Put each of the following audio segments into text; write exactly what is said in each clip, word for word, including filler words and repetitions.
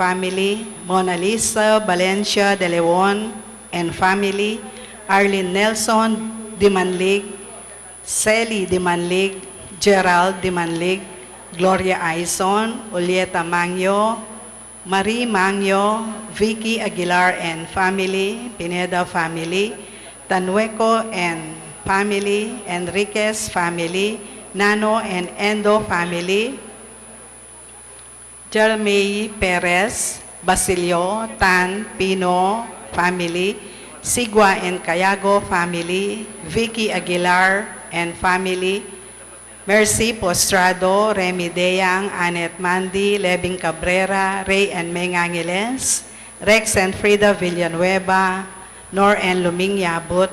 family, Mona Lisa Valencia de Leon and family, Arlene Nelson Dimanlig, Sally Dimanlig, Gerald Dimanlig, Gloria Aison, Julieta Mangyo, Marie Mangyo, Vicky Aguilar and family, Pineda family, Tanueco and family, Enriquez family, Nano and Endo family, Jermey Perez, Basilio, Tan, Pino family, Sigua and Cayago family, Vicky Aguilar and family, Mercy Postrado, Remy Deyang, Annette Mandy, Levin Cabrera, Ray and Meng Angeles, Rex and Frida Villanueva, Nor and Luming Yabut,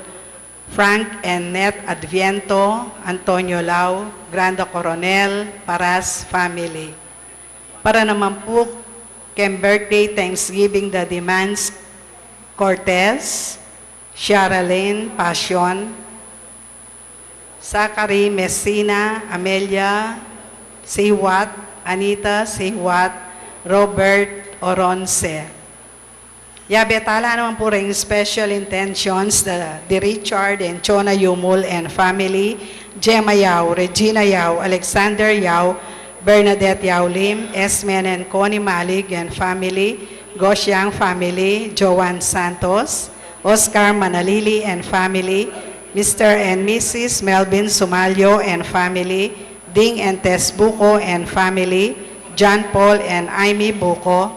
Frank and Net Adviento, Antonio Lau, Granda Coronel, Paras family. Para naman pu keng birthday Thanksgiving da di Mans Cortez, Shara Lane Passion, Zachary Messina, Amelia Siwat, Anita Siwat, Robert Oronce. Yabe tala naman pu ring special intentions da di Richard and Chona Yumul and family, Gemma Yao, Regina Yao, Alexander Yao, Bernadette Yao Lim, Esmen and Connie Malig and family, Gosyang family, Joan Santos, Oscar Manalili and family, Mister and Missus Melvin Sumalyo and family, Ding and Tess Buco and family, John Paul and Amy Buco,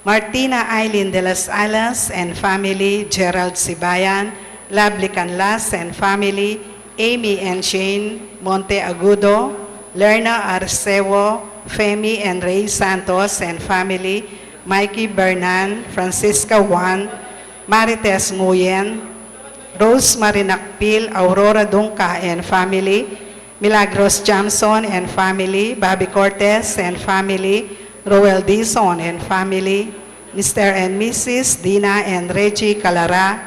Martina Aileen de las Alas and family, Gerald Sibayan, Lovely Canlas and family, Amy and Shane Monteagudo, Lerna Arceo, Femi and Ray Santos and family, Mikey Bernan, Francisca Juan, Marites Nguyen, Rose Marinakpil, Aurora Dungca and family, Milagros Jamson and family, Bobby Cortez and family, Roel Dizon and family, Mister and Missus Dina and Reggie Calara,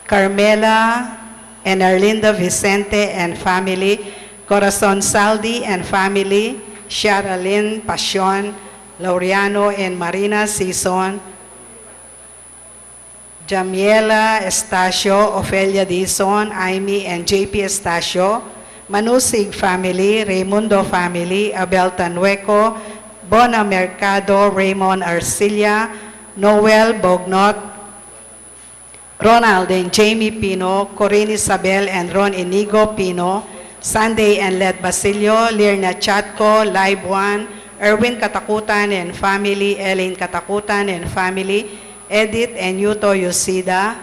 Carmela and Erlinda Vicente and family, Corazon Saldi and family, Sharalyn Pasion, Laureano and Marina Sison, Jamiela Estacio, Ofelia Dizon, Aimee and J P Estacio, Manusig family, Raimundo family, Abel Tanueco, Bona Mercado, Raymond Arcilla, Noel Bognot, Ronald and Jamie Pino, Corinne Isabel and Ron Inigo Pino, Sunday and Let Basilio, Lirna Chatco, Live One, Erwin Katakutan and family, Elaine Katakutan and family, Edith and Yuto Yosida,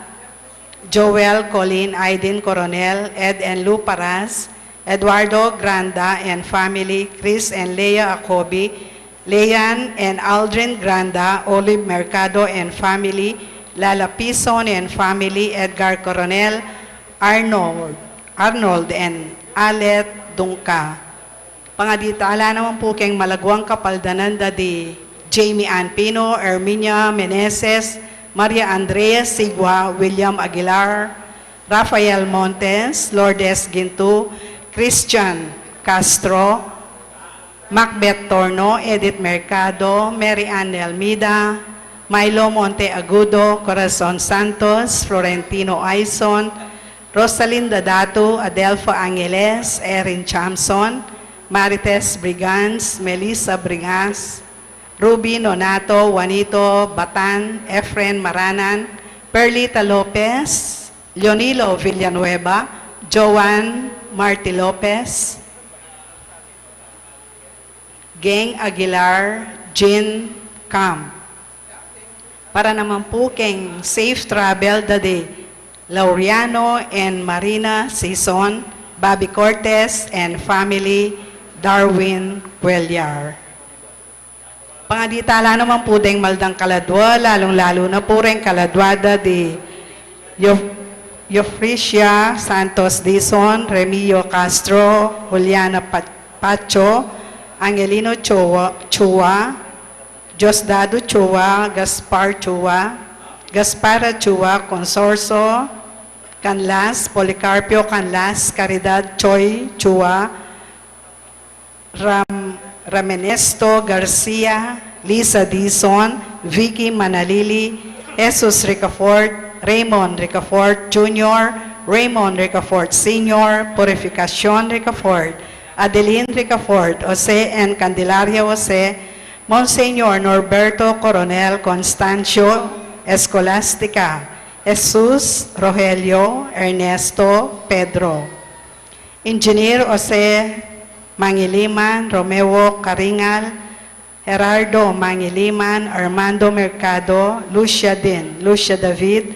Joel, Colleen, Aiden Coronel, Ed and Lou Paras, Eduardo Granda and family, Chris and Leia Acobi, Leanne and Aldrin Granda, Olive Mercado and family, Lala Pison and family, Edgar Coronel, Arnold, Arnold and Alet Dungca. Pangadi tala naman pu keng malaguang kapaldanan da di Jamie Ann Pino, Erminia Meneses, Maria Andrea Sigua, William Aguilar, Rafael Montes, Lourdes Gintu, Christian Castro, Macbeth Torno, Edith Mercado, Mary Ann Elmida, Milo Monteagudo, Corazon Santos, Florentino Aison, Rosalinda Datu, Adelfa Angeles, Erin Chamson, Marites Brigans, Melissa Brigas, Ruby Nonato, Juanito Batan, Efren Maranan, Perlita Lopez, Leonilo Villanueva, Joan Marty Lopez, Geng Aguilar, Jean Cam. Para naman pu keng safe travel da di Laureano and Marina Sison, Bobby Cortez and family, Darwin Cuellar. Pangadi tala naman pu deng maldang kaladua, lalung-lalu na pu reng kaladua da di Yo-, Yofricia Santos Dizon, Remio Castro, Juliana Pa-, Pacho, Angelino Chua, Chua, Diosdado Chua, Gaspar Chua, Gaspara Chua, Consorso Canlas, Policarpio Canlas, Caridad Choi Chua, Ram-, Ramenesto Garcia, Lisa Dizon, Vicky Manalili, Jesus Ricafort, Raymond Ricafort Junior, Raymond Ricafort Senior, Purificacion Ricafort, Adeline Ricafort, Jose and Candelaria Jose, Monsignor Norberto Coronel Constancio, Escolastica, Jesus, Rogelio, Ernesto, Pedro. Engineer Jose Mangiliman, Romeo Caringal, Gerardo Mangiliman, Armando Mercado, Lucia Din, Lucia David,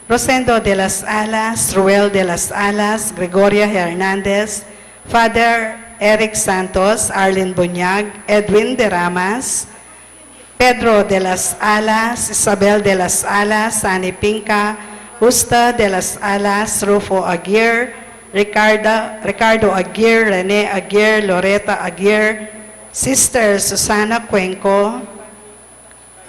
Rosendo de las Alas, Ruel de las Alas, Gregoria Hernandez, Father Eric Santos, Arlene Bunyag, Edwin de Ramas, Pedro de las Alas, Isabel de las Alas, Sani Pinca, Justa de las Alas, Rufo Aguirre, Ricarda, Ricardo Aguirre, Rene Aguirre, Loreta Aguirre, Sister Susana Cuenco,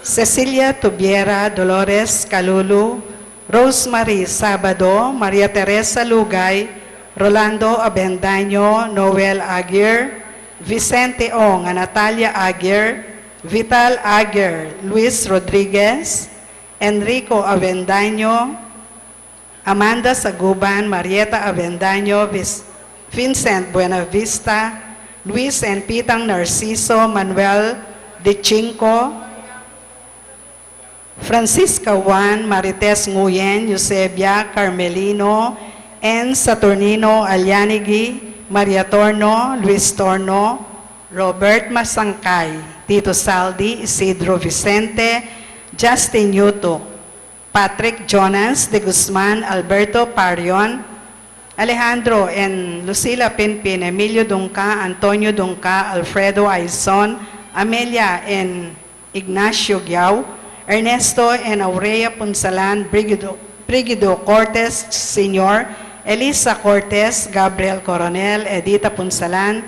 Cecilia Tubiera, Dolores Calulu, Rosemary Sabado, Maria Teresa Lugay, Rolando Avendaño, Noel Aguirre, Vicente Ong, Natalia Aguirre, Vital Aguirre, Luis Rodriguez, Enrico Avendaño, Amanda Saguban, Marieta Avendaño, Vis-, Vincent Buenavista, Luis and Pitang Narciso, Manuel de Chinco, Francisca Juan, Marites Nguyen, Eusebia Carmelino, and Saturnino Alianigi, Maria Torno, Luis Torno, Robert Masangkay, Tito Saldi, Isidro Vicente, Justin Yutuk, Patrick Jonas de Guzman, Alberto Parion, Alejandro and Lucila Pinpin, Emilio Dungca, Antonio Dungca, Alfredo Aizon, Amelia and Ignacio Giao, Ernesto and Aurea Punsalan, Brigido, Brigido Cortes Senior, Elisa Cortes, Gabriel Coronel, Edita Punsalan,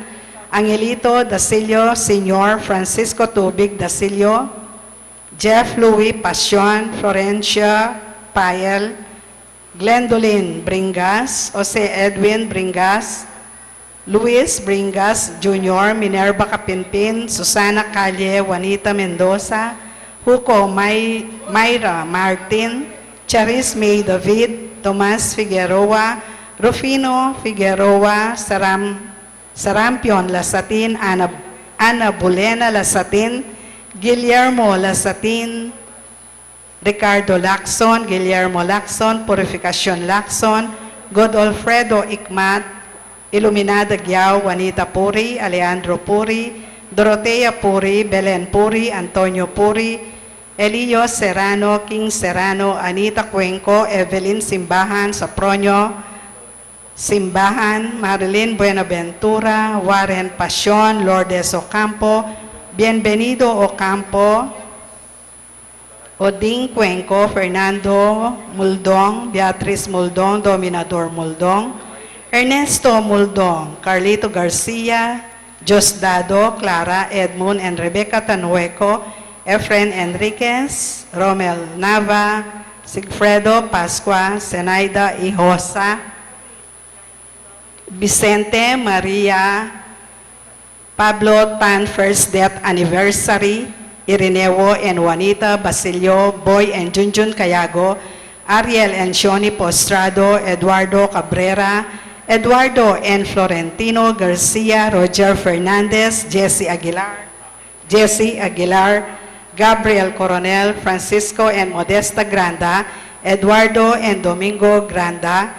Angelito Dasilio Senior, Francisco Tubig Dasilio, Jeff Louis Pasion, Florencia Pael, Glendolyn Bringas, Jose Edwin Bringas, Luis Bringas Junior, Minerva Capinpin, Susana Calle, Juanita Mendoza, Huco May-, Myra Martin, Charis May David, Tomas Figueroa, Rufino Figueroa, Saram-, Sarampion Lasatin, Ana, Ana Bulena Lasatin, Guillermo Lasatin, Ricardo Lacson, Guillermo Lacson, Purificacion Lacson, Godolfredo Ikmat, Iluminada Giao, Juanita Puri, Alejandro Puri, Dorotea Puri, Belen Puri, Antonio Puri, Elio Serrano, King Serrano, Anita Cuenco, Evelyn Simbahan, Sopronio Simbahan, Marilyn Buenaventura, Warren Pasion, Lourdes Ocampo, Bienvenido Ocampo, Oding Cuenco, Fernando Muldong, Beatriz Muldong, Dominador Muldong, Ernesto Muldong, Carlito Garcia, Diosdado, Clara, Edmund and Rebecca Tanueco, Efren Enriquez, Romel Nava, Sigfredo Pascua, Zenaida Ihosa, Vicente Maria, Pablo Tan first death anniversary, Irineo and Juanita Basilio, Boy and Junjun Cayago, Ariel and Shoni Postrado, Eduardo Cabrera, Eduardo and Florentino Garcia, Roger Fernandez, Jesse Aguilar, Jesse Aguilar, Gabriel Coronel, Francisco and Modesta Granda, Eduardo and Domingo Granda,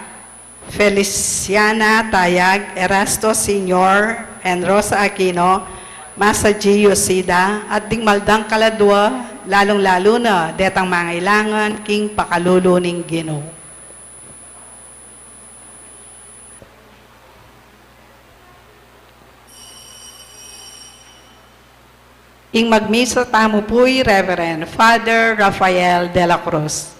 Feliciana Tayag, Erasto Senior, and Rosa Aquino, Masaji Yoshida, at ding maldang kaladua, lalung-lalu na detang mangailangan king pakalulu ning Ginu. Ing magmisa tamu pu i Reverend Father Rafael de la Cruz.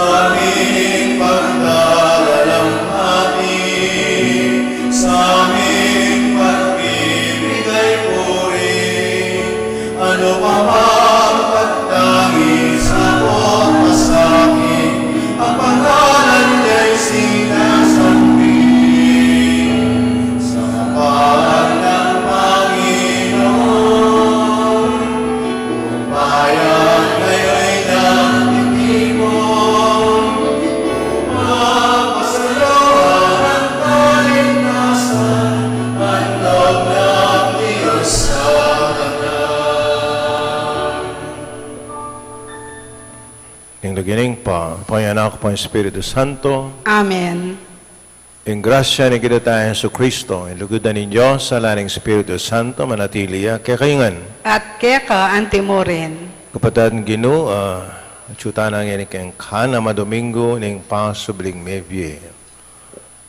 Aming pagdaralamhati, sa aming pagbibigay puri, ano pa mang pagtangi sa pagpasakit, ang pangalan niya'y sinasambit sa kapal ng Panginoon. Bayan ngayon ang titipon, upang pasalamatan ang kaligtasan, handog ng Diyos sa kanila. Ning lagyu ning Ibpa, ampo ning Anak, ampo ning Espiritu Santo. Amen. Ing grasya ning Ginu tang Jesucristo, ing lugud na ning Dios, ing lala ning Espiritu Santo, manatili ya kekayu ngan. At keka antimurin. Kapatad king Ginu, ah, atyu tana ngeni keng kanama Domingo ning pasubling mebie.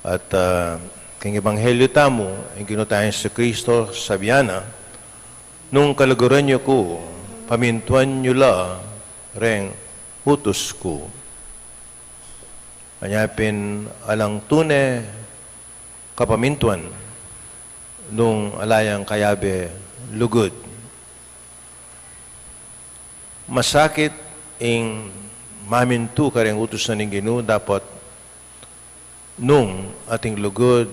At, ah, king Ebanghelyo tamu, ing Ginu tang Jesucristo, sabian na, nung kaluguran yu ku, pamintuan yu la reng utus ku. Anya pin alang tune kapamintuan nung ala yang kayabe lugud. Masakit ing mamintu kareng utus na ning Ginu, dapot nung ating lugud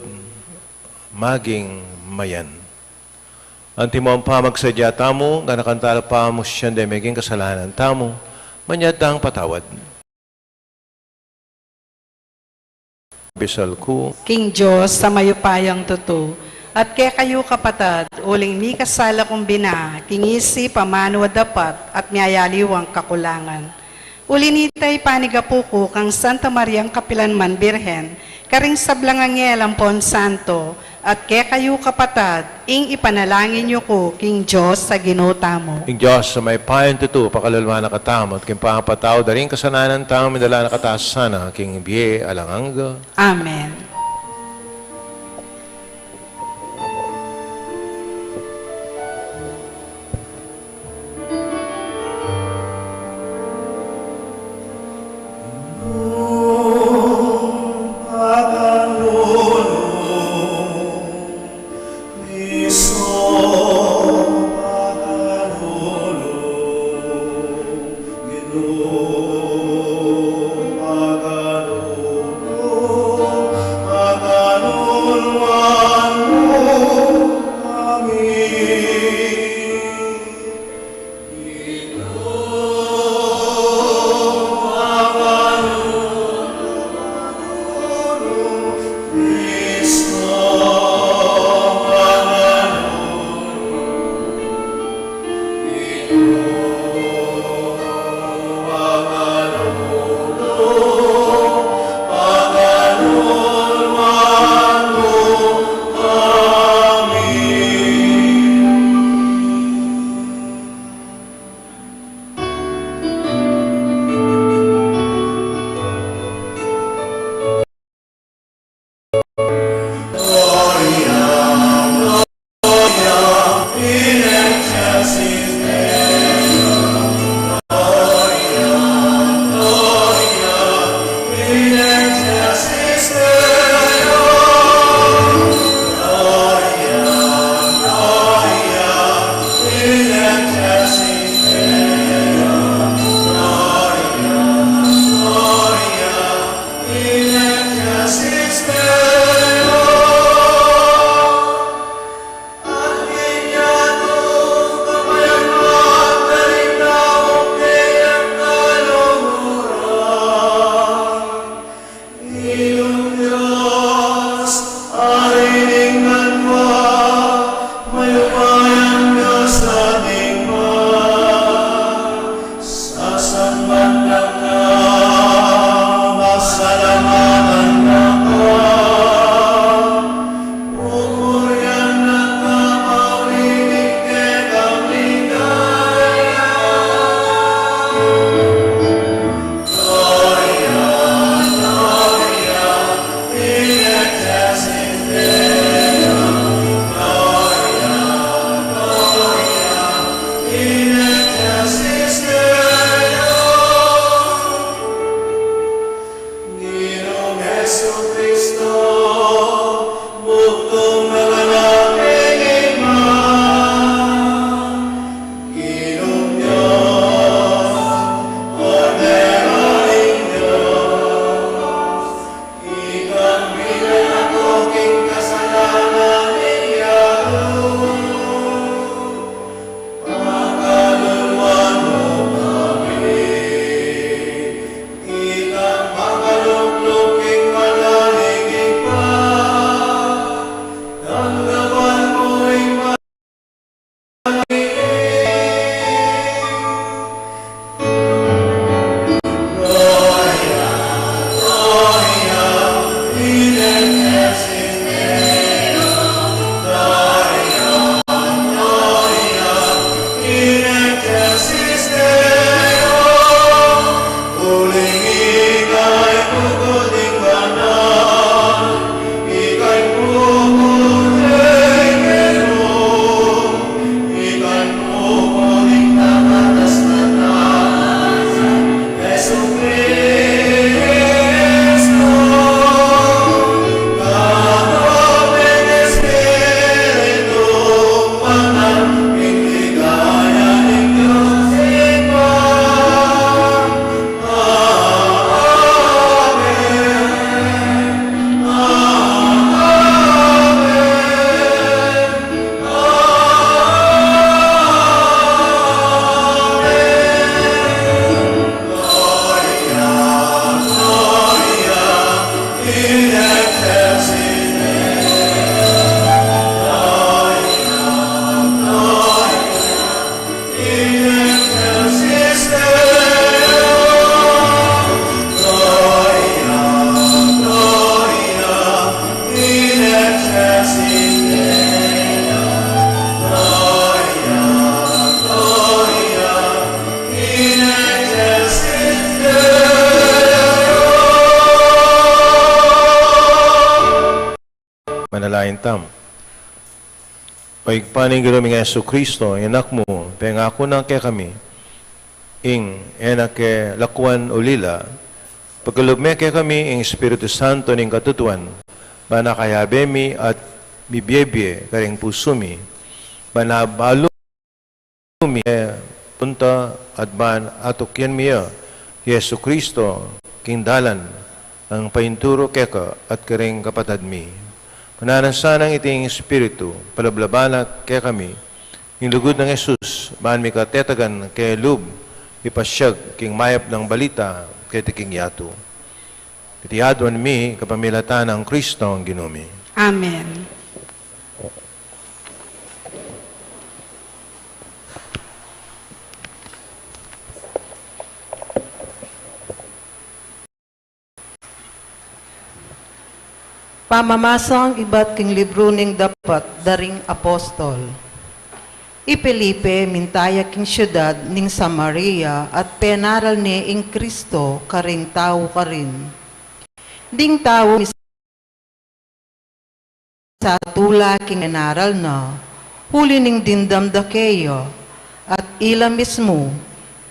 maging mayan. Antimo ing pamagsadya tamu, ganakan tala pamusian deng meging kasalanan tamu, manyad tang patawad. Bisal ku. King Dios a mayupayang tutu, at kekayu kapatad, uling mikasala kung bina, king isip, amanu, dapat, at miyayaliwang kakulangan. Uli na nita, ipanigapu ku kang Santa Mariang kapilanman Birhen, karing sablang anghel ampon santo, at kekayu kapatad, ing ipanalangin yu ku king Dios a Ginu tamu. Ing Dios a mayupayang tutu, pakalulwan na katamu, at king pamapatawad da ring kasalanan tamu, idala na katamu sana king bie alang angga. Amen. Manalangin tamu. O Ibpa ning Ginu ming Jesucristo, ing Anak mu, pengaku na kekami, ing e na ke lakuan ulila, pakalub me kekami ing Espiritu Santo ning katutuan, ban akayabe mi at mibie-bie karing pusu mi, ban abalu mi, e, punta at ban atukyan mi ya, Jesucristo, king dalan, nang painturu keka at karing kapatad mi. Mananu sanang iting Espiritu, palablaban na kekami, ing lugud nang Jesus, ban mi katetagan ke lub, ipasiag, king mayap nang balita, keti king yatu. Iti aduan mi, kapamilatan nang Kristong Ginu mi. Amen. Pamamasang ibat king libru ning Dapat da ring Apostol. I Felipe, minta ya king siudad ning Samaria at penaral ne ing Kristo karing tau karin. Ding tau misatula king penaral na, uli ning dimdam da keya, at ila mismu,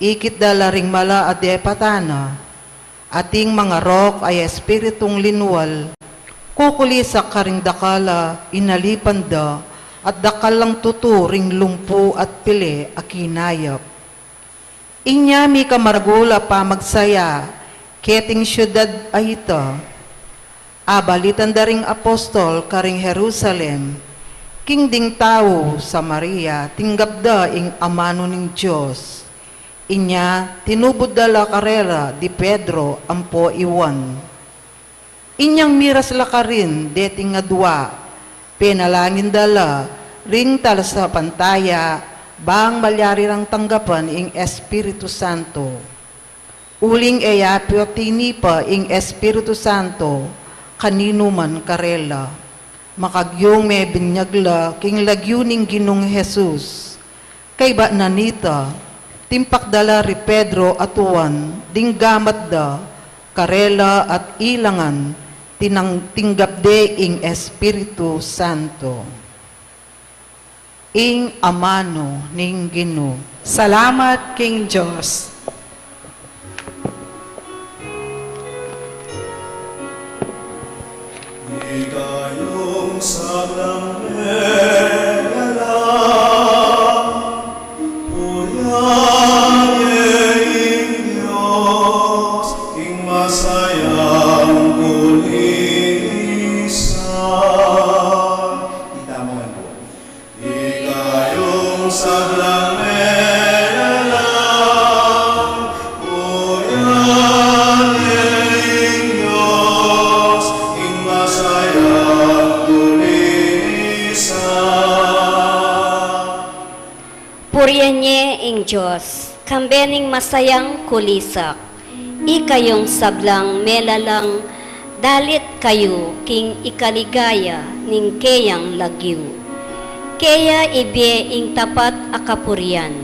ikit da la ring mala a depatan na, ating mangarok a espiritung linwal, kukulisak karing dakal a inalipan da, at dakal lang tutu ring lumpu at pili a kinayap. Inya mika maragul a pamagsaya keting siudad a ita. Abalitan da ring apostol karing Jerusalem, king ding tau Samaria tinggap da ing amanu ning Dios. Inya tinubud da la karela di Pedro ampo i Juan. Inyang miras la karin deting adua, penalangin da la ring talasapantaya bang malyari rang tanggapan ing Espiritu Santo. Uling e ya pa tinipa ing Espiritu Santo kaninu man karela. Makagyung mebinyag la king lagyu ning Ginung Jesus. Kaybat na nita, timpak da la ri Pedro at Juan ding gamat da karela at ilangan tinang-, tinggap de ing Espiritu Santo. Ing amanu ning Ginu. Salamat king Dios. Ikayung sablang melalang, purian ye ing Dios, ing masayang kulisan. Itamu pu. Ikayung sablang melalang, purian ye ing Dios, ing masayang kulisan. Purian ye ing Dios, kambe ning masayang kulisak. Ikayung sablang melalang, dalit kayu king ikaligaya ning keyang lagyu. Keya ibie ing tapat a kapurian.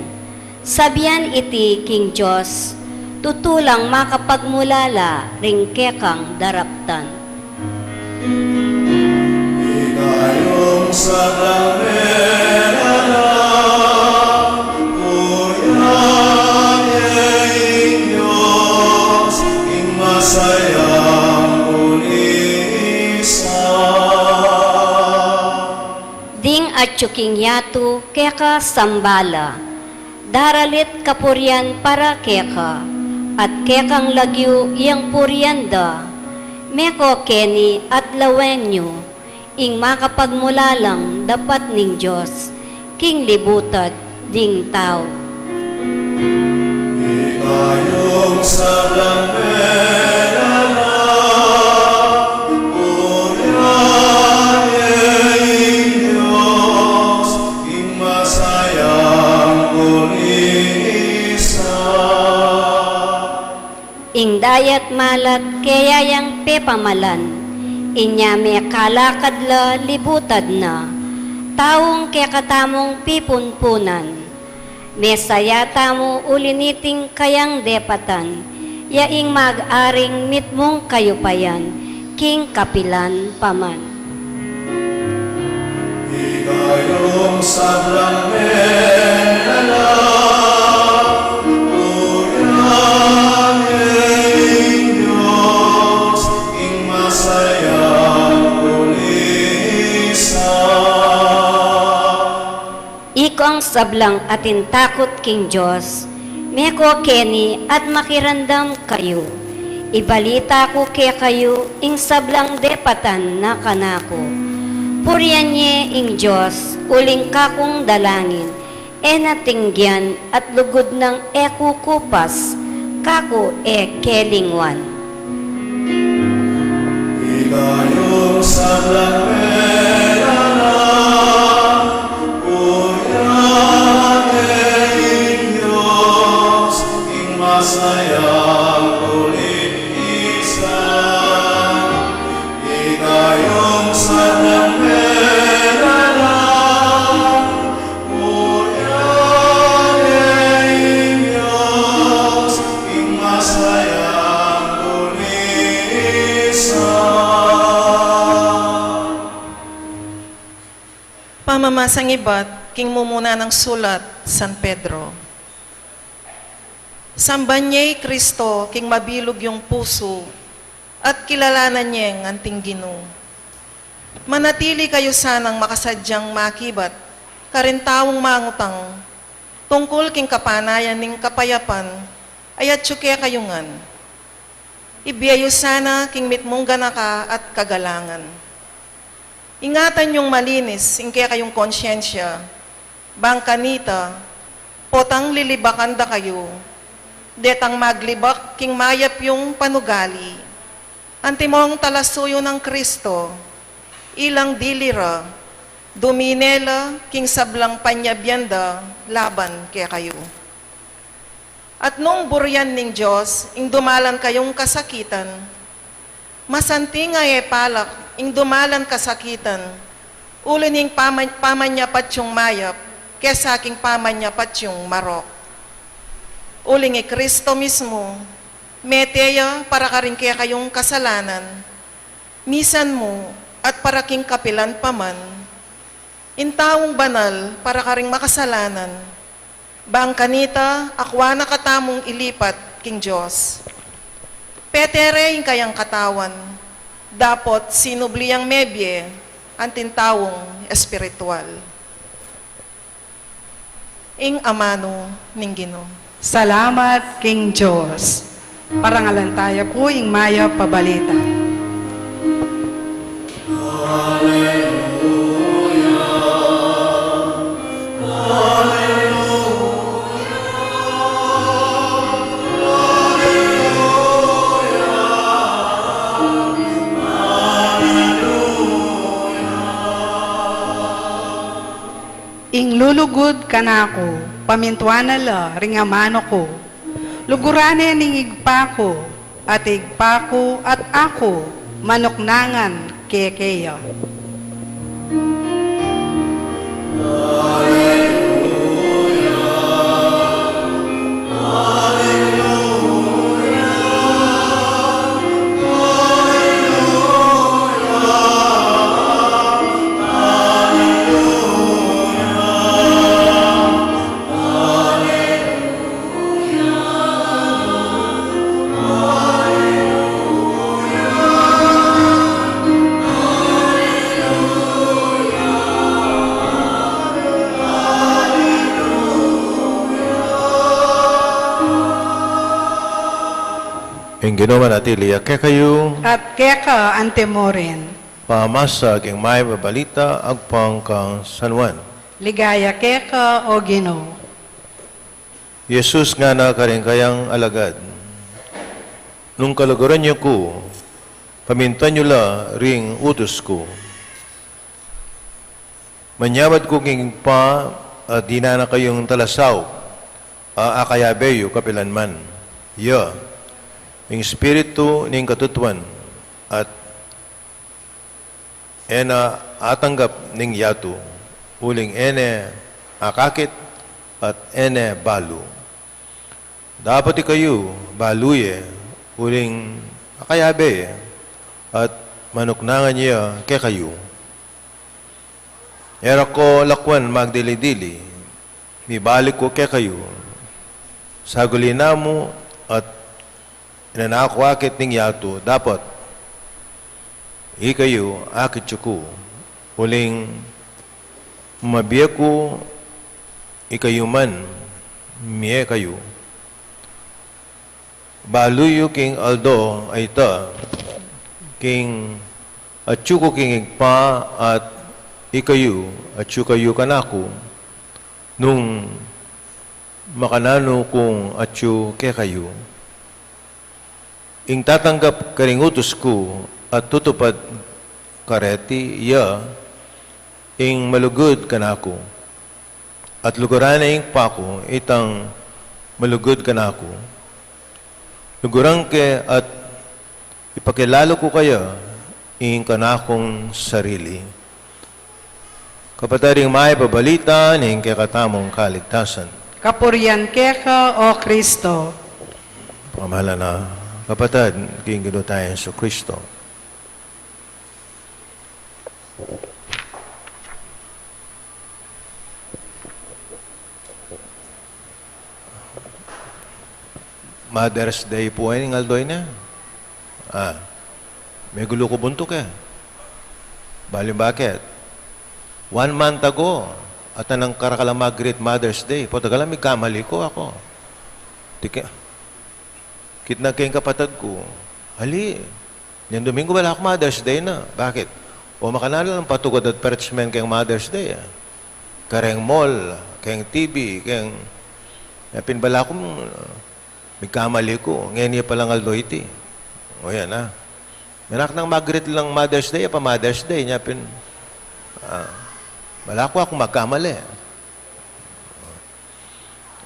Sabian iti king Dios, tutu lang makapagmulala ring kekang daraptan. Ikayung sablang melalang, purian ye ing Dios, ing masayang kulisan. Ding atyu king yatu keka sambala, daralit kapurian para keka, at kekang lagyu yang purian da, meko keni at lawen yu, ing makapagmulalang dapat ning Dios, king libutad ding tau. Ikayung sablang melalang, purian ye ing Dios, ing masayang kulisan. Ing dayat malat keya yang pepamalan, inya mekalakad la libutad na, taung kekatamung pipunpunan. Mesaya tamu uli niting kayang depatan, ya ing mag-aring mitmung kayupayan, king kapilan pa man. Kayung sablang mengalang, uyan ing Dios, ing masayang pulisan. Ikong sablang atin takut king Dios, meko keni at makiramdam kayu. Ibalita ku kekayu ing sablang depatan na kanaku. Purian ye ing Dios, uling kakung dalangin, e na tinggian at lugud nang e kukupas, kaku e kelingwan. Ikayung sablang mengalang, uyan ing Dios, ing masayang pulisan. Ikayung sablang mengalang, uyan ing Dios, ing masayang pulisan. Pamamasang ibat king mumuna nang sulat San Pedro. Samban ye i Kristo king mabilug yung pusu, at kilalanan yeng anting Ginu. Manatili kayu sanang makasadyang makibat karing taung mangutang tungkul king kapanayan ning kapayapan a atyu kekayu ngan. Ibie yu sana king mitmung ganaka at kagalangan. Ingatan yung malinis ing kekayung konsyensya, bang kanita, potang lilibakan da kayu, detang maglibak king mayap yung panugali. Antimong talasuyu nang Kristo, ilang dili ra, dumine la king sablang panyabian da laban kekayu. At nung burian ning Dios ing dumalan kayung kasakitan, masanting a e palak ing dumalan kasakitan, uli ning paman-, pamanyapat yung mayap, kesa king pamanyapat yung marok. Uling i Kristo mismu, mete ya para karing kekayung kasalanan, misan mu at para king kapilan pa man, ing taung banal para karing makasalanan, bang kanita akua na katamung ilipat king Dios. Pete re ing kayang katawan, dapot sinubli yang mebie anting taung espiritual. Ing amanu ning Ginu. Salamat king Dios. Parangalan taya pu ing mayap a balita. Ing lulugud kanaku, pamintuan na la ring amanu ku. Luguran ne ning Ibpa ku, at Ibpa ku at aku manuknangan kekeya. Ing Ginu manatili ya kekayu. At keka antimurin. Pamasa king mayap a balita agpang kang San Juan. Ligaya keka, O Ginu. Jesus ngana karing kayang alagad, nung kaluguran yu ku, pamintuan yu la ring utus ku. Manyawad ku king Ibpa, at dinan na kayung talasaup a akayabe yu kapilan man. Ya, ing Espiritu ning katutuan, at e na atanggap ning yatu, uling e ne akakit at e ne balu. Dapot ikayu, balu ye, uling akayabe ye, at manuknangan ya kekayu. E ra ko lakwan magdili-dili, mibalik ku kekayu. Saguli na mu at inanak ku akit ning yatu, dapot ikayu akit yu ku, uling mabie ku, ikayu man mie kayu. Balu yu king aldo a ita, king atyu ku king Ibpa at ikayu atyu kayu kanaku, nung makananu kung atyu kekayu. Ing tatanggap karing utus ku at tutupad kareti, iya ing malugud kanaku, at luguran na ing Ibpa ku itang malugud kanaku. Luguran ke at ipakilala ku kaya ing kanakung sarili. Kapatad, ing mayap a balita ning kekatamung kaligtasan. Kapurian keka, O Kristo. Pamalan na, kapatad, king Ginu tayang Jesucristo. Mother's Day pu ing aldo ini. Ah, megulu ku buntuk e. Bale bakit? One month ago, atin nang karakal a mag-greet Mother's Day. Pota gala, migkamali ku aku. Tika, kitna ke ing kapatad ku. Ali, neng Domingo bala ku Mother's Day na. Bakit? O, makananu lang patugad at parchment keng Mother's Day, e. Kareng mall, keng T V, keng, e, pin bala ku, migkamali ku. Ngeni ya palang aldo iti. O, yan, a. Menak nang mag-greet lang Mother's Day, e pa Mother's Day, nya pin, a, bala ku aku magkamali.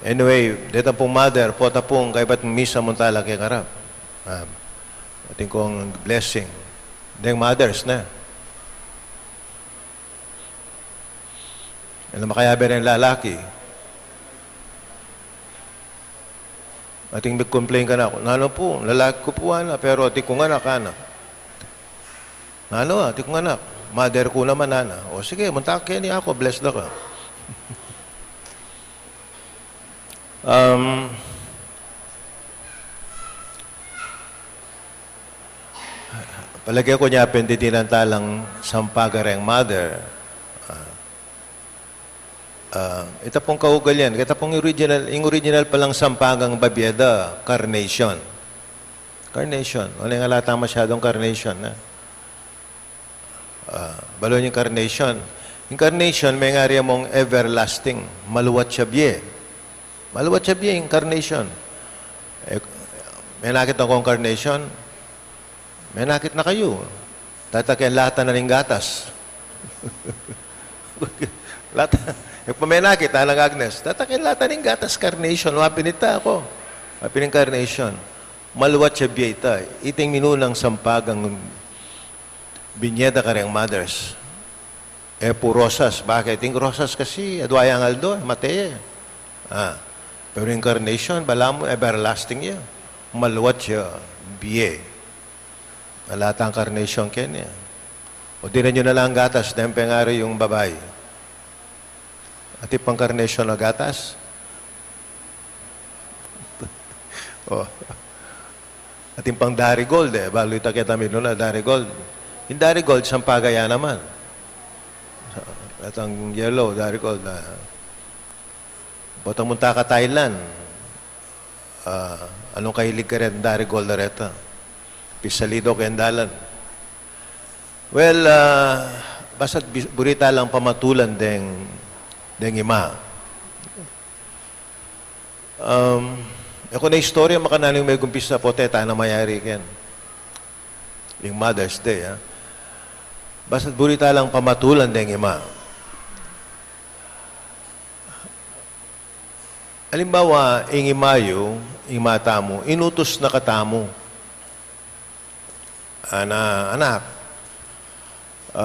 Anyway, deta pung mother, pota pung kaybat misa munta la keng arap. A, atin kung blessing. Deng mothers na. Ala, makayabe reng lalaki. Ating mig-complain kanaku, "Nanu pu, lalaki ku pu," ana, "pero atin kung anak," ana. "Nanu, atin kung anak?" "Mother ku naman," ana. "O sige, munta ka keni, aku, bless da ka." Um, palage ku nya pin didinan talang sampaga reng mother. A, a, ita pung kaugalian, keta pung original, ing original palang sampagang babie da, carnation. Carnation. Wala ing alata masyadung carnation, e. A, balu yu ing carnation. Ing carnation, mengari ya mung everlasting, maluat ya bie. Maluat ya bie ing carnation. E, menakit na kung carnation, menakit na kayu. Tataken lata na ning gatas. Lata, e pa menakit, alang Agnes. Tataken lata ning gatas, carnation, wa pin ita, aku. Wa pin ing carnation. Maluat ya bie ita. Ita ing minunang sampagang binie da kareng mothers. E pu rosas, bakit? Ing rosas kasi, adwa yang aldo, mate ya. A, pero ing carnation, balamu, everlasting ya. Maluat ya bie. Ala tang carnation keni. O dinan yu na lang gatas, deng pengari yung babai. Atin pang carnation a gatas? O. Atin pang Darigold, e. Balu ita keta minuna, Darigold. Ing Darigold, sampaga ya naman. Itang yellow, Darigold, a. Potang munta ka Thailand, a, anung kahilig kareng Darigold a reta? Pisalido keng dalan. Well, a, basta't bi-, buri talang pamatulan deng, deng ima. Um, e ku na istorya makananu ing megumpisa, pota e tana mayari ken ing Mother's Day, a. Basta't buri talang pamatulan deng ima. Alimbawa, ing ima yu, ing ima tamu, inutus na katamu. Ana, anak, a,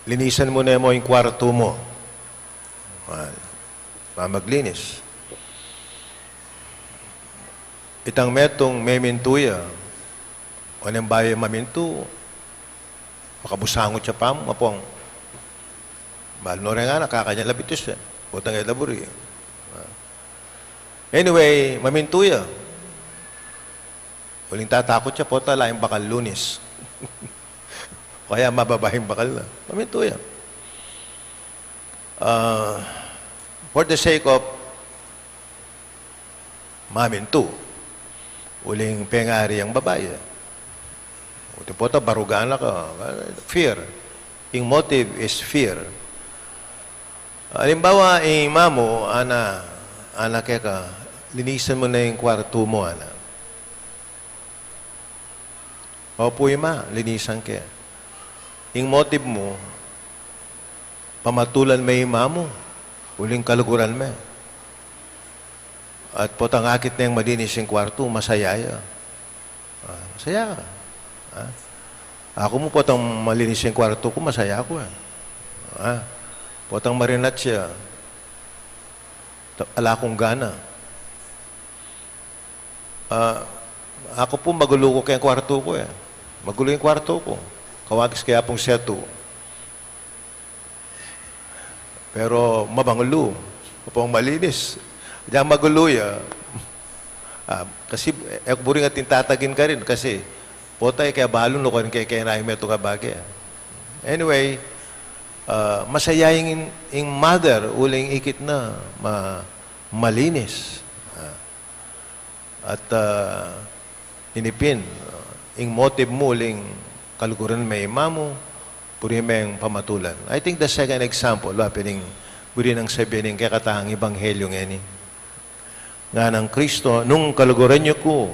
linisan mu ne mu ing kwartu mu. A, mamaglinis. Itang metung, memintu ya. O neng bayu mamintu, makabusangut ya pa mu, apung. Balu no reng anak, kakanyan la bitis e. Potang e da buri. Ah. Anyway, mamintu ya. Uling tatakut ya, pota ala yang bakal Lunes. O kaya mababa ing bakal na. Mamintu ya. Ah, for the sake of mamintu. Uling pengari yang babai e. Uti pota barugan na ka, fear. Ing motive is fear. Alimbawa, ing mamu, ana, ana keka, linisan mu na ing kwartu mu, ana. Opu, ima, linisan ke. Ing motive mu, pamatulan me ing mamu, uling kaluguran me. At potang akit neng malinis ing kwartu, masaya ya. Ah, masaya ka. Ah. Aku mu potang malinis ing kwartu ku, masaya ku e. Ah. Potang marinat ya, ta-, ala kung gana. Ah, aku pu magulu ku keng kwartu ku e. Magulu ing kwartu ku. Kawagis ke Apung Setu. Pero mabangulu. Apung malinis. Diang magulu ya. Ah, kasi, e ku buri nga tintatagin karin kasi pota e ke balu no karin ke, ke na metung a bage. Anyway, ah, masaya ing, ing mother, uling ikit na, ma-, malinis. Ah. At, ah, ini pin, ah, ing motive mu uling kaluguran me ing mamu, buri meng pamatulan. I think the second example, wa, pwedeng buri nang sabian ning kekatang ebanghelyo ngeni. Nganang Kristo, nung kaluguran yu ku,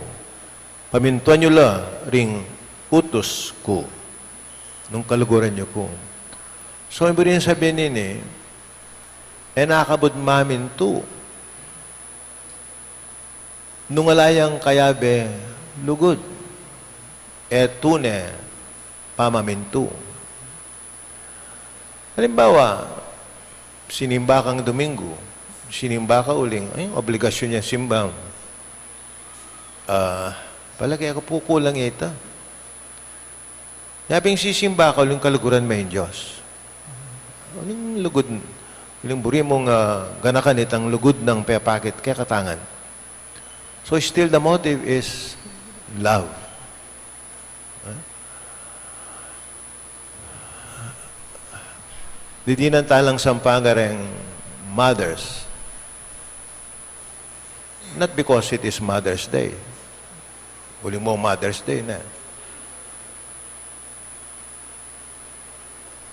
pamintuan yu la ring utus ku. Nung kaluguran yu ku. So, buri nang sabian ini, e na kabud mamintu nung ala yang kayabe lugud, e tune pamamintu. Alimbawa, sinimba kang Domingo, sinimba ka uling, ay, obligasyon yang simba. Ah, palage ku pu kulang ita. Yaping sisimba ka uling kaluguran me ing Dios. Uling lugud, uling buri mung, ah, ganakan itang lugud nang pepakit kekatang. So still the motive is love. Huh? Didinan ta lang sampaga reng mothers. Not because it is Mother's Day. Uling mu Mother's Day na.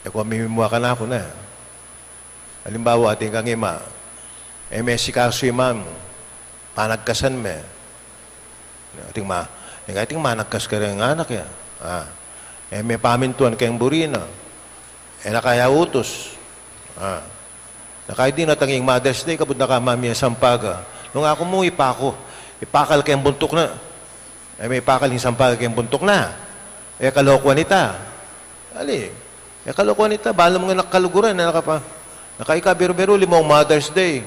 E ku mimimua kanaku na. Alimbawa, atin kang ima, e me sikasu ing ima mu, panagkasan me. Atin ma-, e ka atin managkas kareng anak ya. Ah. E me pamintuan keng buri na. E na ka ya utus. Ah. Naka, e dinatang ing Mother's Day, kabud na ka mamie sampaga. Nung aku mu ipaku, ipakal keng buntuk na. E me ipakal ing sampaga keng buntuk na. E kalokuan ita. Ali, e kalokuan ita, balu mung anak kaluguran, e naka pa. Naka, ika, beru-beru, uling mu Mother's Day.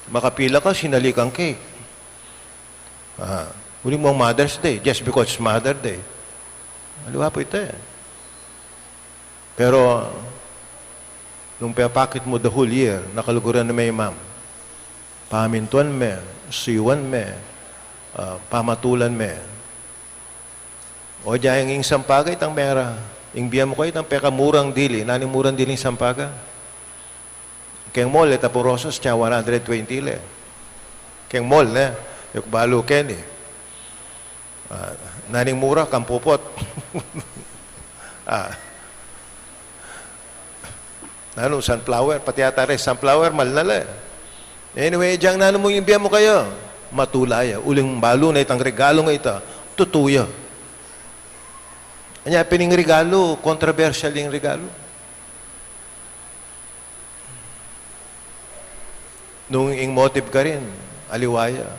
Makapila ka, sinali kang cake. Ah, uling mu Mother's Day, just because it's Mother Day. Aliwa pu ita e. Pero, nung pepakit mu the whole year, na kaluguran me ing ima mu, pamintuan me, suyuan me, ah, pamatulan me. O dyan ing sampaga, itang mera, ing bie mu kaya, itang pekamurang dili, nanu ing murang diling sampaga? Keng mall, e ta pu rosas, tsaka one hundred twenty le. Keng mall, ne? E ku balu keni. Ah, nanu ing mura, kampupot. Ah. Nanu, sunflower, pati yata re, sunflower, mal na le. Anyway, dyan nanu mu ing bie mu kaya, matula ya. Uling balu na itang regalu nga ita, tutu ya. Anya pin ing regalu, controversial ing regalu. Nung ing motive karin, aliwa ya.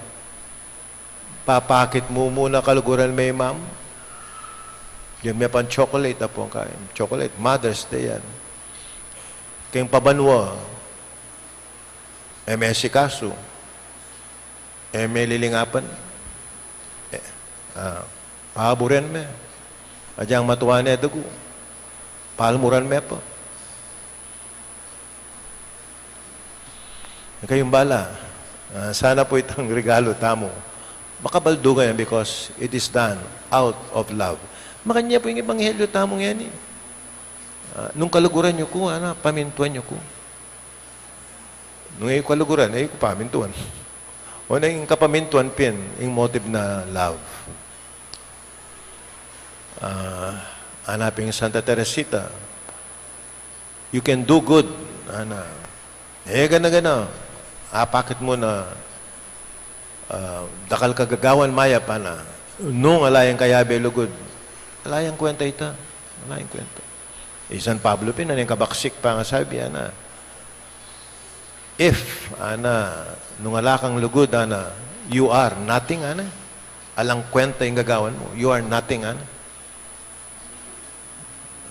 Papakit mu muna kaluguran me ing ima mu. Yan me pang chocolate, apu, keng chocolate, Mother's Day yan. Keng pabanua, e me sikasu. E me lilingapan. E, ah, paburen me. Agyang matua ne dugu, palmuran me pa. Kayung bala, ah, sana pu itang regalo tamu. Makabaldugan yan because it is done out of love. Makanyan pu ing ebanghelyo tamu ngeni. Ah, nung kaluguran yu ku, ana, pamintuan yu ku. Nung e yu kaluguran, e yu ku pamintuan. O na ing kapamintuan pin, ing motive na love. Ah, ana pin Santa Teresita, "You can do good," ana. E gana-gana, apakit mu na, ah, dakal kang gagawan mayap, ana. Nung ala yang kayabe lugud, ala yang kwenta ita. Ala yang kwenta. I San Pablo pin, ana, ing kabaksik pangasabi, ana. If, ana, nung ala kang lugud, ana, you are nothing, ana. Alang kwenta ing gagawan mu. You are nothing, ana.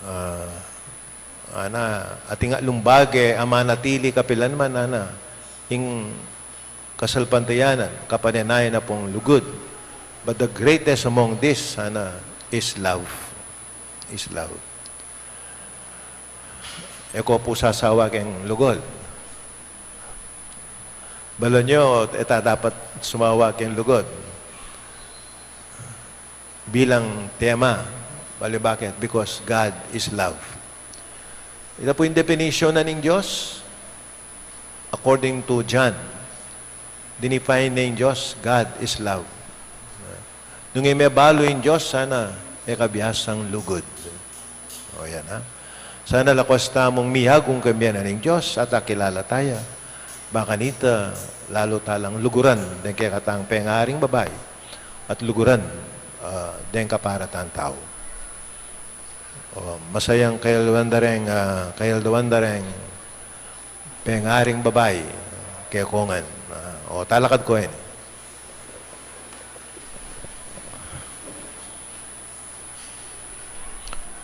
Ah, ana, atin ngan lumbage a manatili kapilanman, ana, ing kasalpantayanan, kapanenayan na pung lugud. But the greatest among this, ana, is love. Is love. E ko pu sasawa king lugud. Balu yu, e ta dapat sumawa king lugud. Bilang tema, bale bakit? Because God is love. Ita pu ing definition na ning Dios, according to John. Dinefine na ing Dios, God is love. Nung e me balu ing Dios, sana e ka biasang lugud. O yan, ha? Sana lakuas tamung miyagum king bie na ning Dios at akilala ta ya. Ba kanita, lalu ta lang luguran deng kekatang pengaring babai at luguran, ah, deng kaparatan tau. O, masayang kayaldawan da reng, ah, kayaldawan da reng pengaring babai, kekongan. Ah, o, talakad ko ini.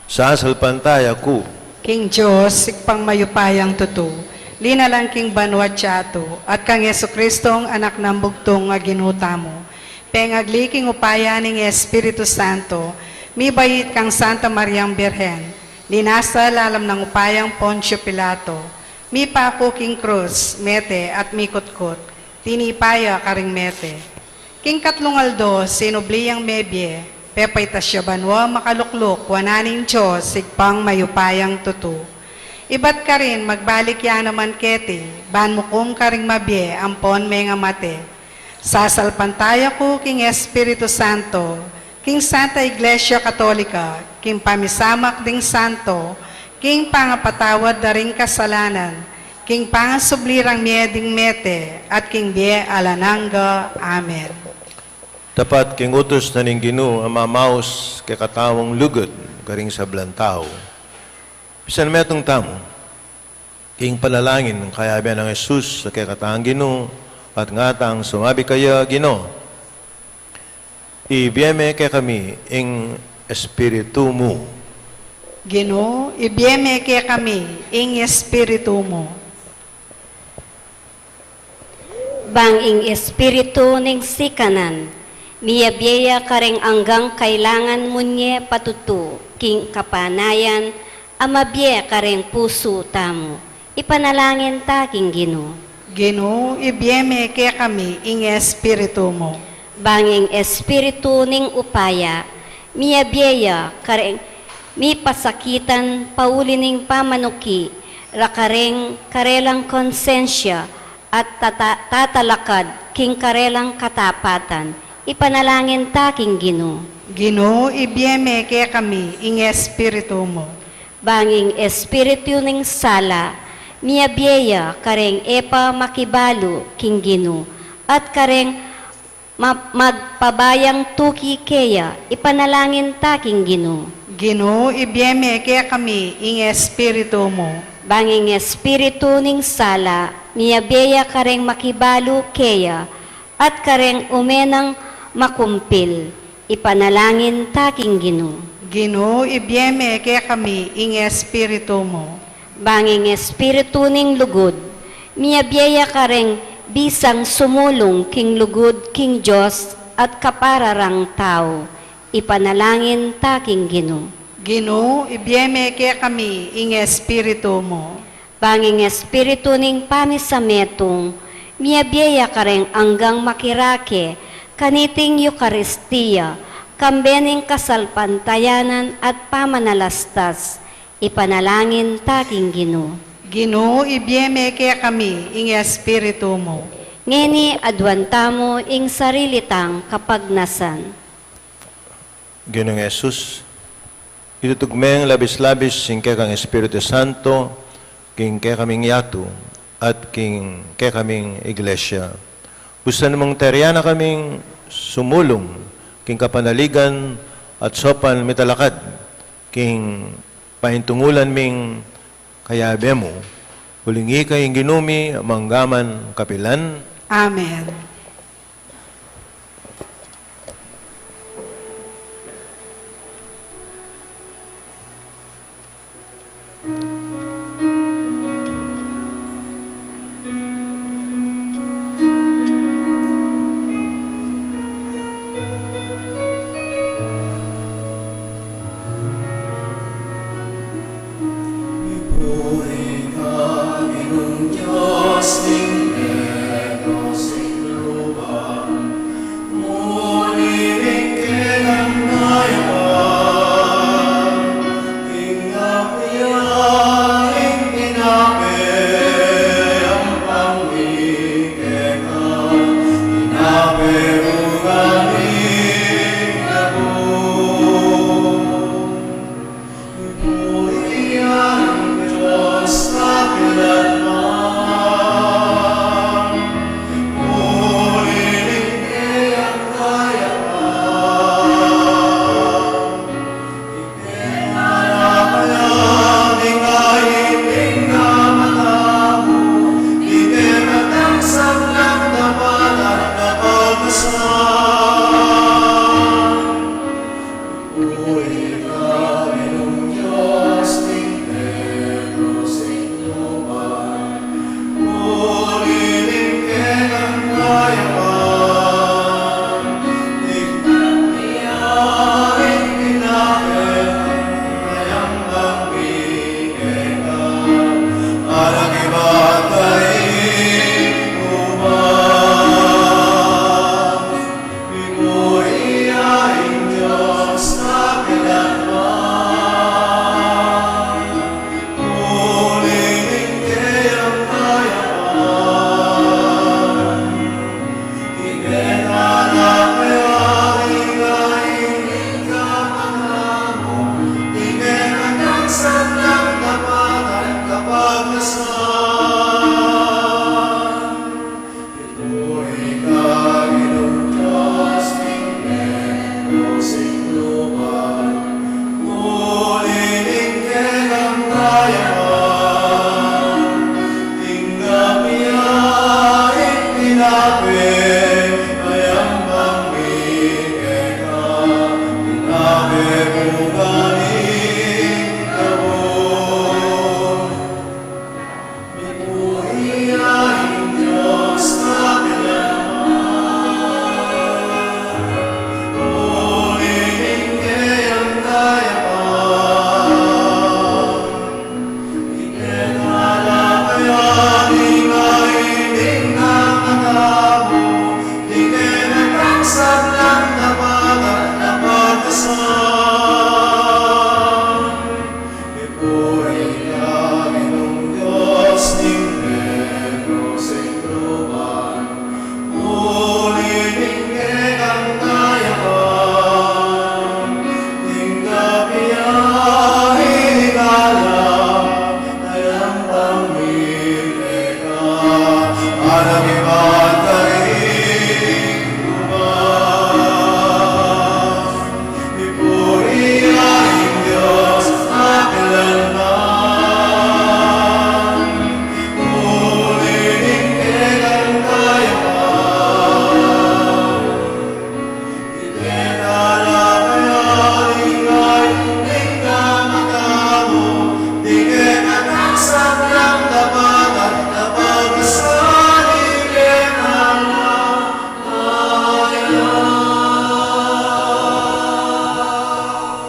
Sasalpantaya ku king Dios, Ibpang mayupayang tutu, linalang king banua at yatu, at kang Jesucristong Anak nang bugtung a Ginu tamu, pengagli king upaya ning Espiritu Santo, mibait kang Santa Mariang Birhen, linasa lalam nang upayang Poncio Pilato, mipaku king krus, mete at mikutkut, tinipa ya karing mete. King katlung aldo, sinubli yang mebie, pepaitas ya banua, makalukluk wanan ning Dios, Ibpang mayupayang tutu. Ibat karin, magbalik ya naman keti, ban mukum karing mabie ampon mengamate. Sasalpantaya ku king Espiritu Santo, king Santa Iglesia Katolika, king pamisamak ding santo, king pangapatawad da ring kasalanan, king pangasubli rang mie ding mete, at king bie alang angga. Amen. Dapat king utus na ning Ginu a mamaus kekatang lugud karing sablang tau. Pisan metung tamu king panalangin ning kayabe nang Jesus a kekatang Ginu, at ngatang sumabi kaya, Ginu, ibie me kekami ing Espiritu mu. Ginu, ibie me kekami ing Espiritu mu. Bang ing Espiritu ning sikanan, miyabie ya kareng anggang kailangan munye patutu king kapanayan, a mabie kareng pusu tamu. Ipanalangin ta king Ginu. Ginu, ibie me kekami ing Espiritu mu. Bang ing Espiritu ning upaya, miyabie ya kareng mipasakitan pauli ning pamanuki, ra kareng karelang konsensya, at tata-, tatalakad king karelang katapatan. Ipanalangin ta king Ginu. Ginu, ibie me kekami ing Espiritu mu. Bang ing espiritu ning sala, miyabie ya kareng e pa makibalu king Ginu, at kareng ma-, magpabayang tuki keya. Ipanalangin ta king Ginu. Ginu, ibie me kekami ing Espiritu mu. Bang ing espiritu ning sala, miyabie ya kareng makibalu keya, at kareng ume nang makumpil. Ipanalangin ta king Ginu. Ginu, ibie me kekami ing Espiritu mu. Bang ing espiritu ning lugud, miyabie ya kareng bisang sumulung king lugud king Dios at kapara rang tau. Ipanalangin ta king Ginu. Ginu, ibie me kekami ing Espiritu mu. Bang ing espiritu ning pamisametung, Miyabie ya kareng anggang makirake kaniting Eukaristia, kambe ning kasalpantayanan at pamanalastas, ipanalangin ta king Ginu. Ginu, ibie me kekami ing Espiritu mu. Ngeni aduan tamu ing sarili tang kapagnasan. Ginung Jesus, itutug meng labis-labis ing kekang Espiritu Santo king kekaming yatu at king kekaming Iglesia. Busan mung tarian na kaming sumulung king kapanaligan at saupan mitalakad king paintungulan ming kayabe mu. Uling ika ing Ginu mi mangga man kapilan. Amen.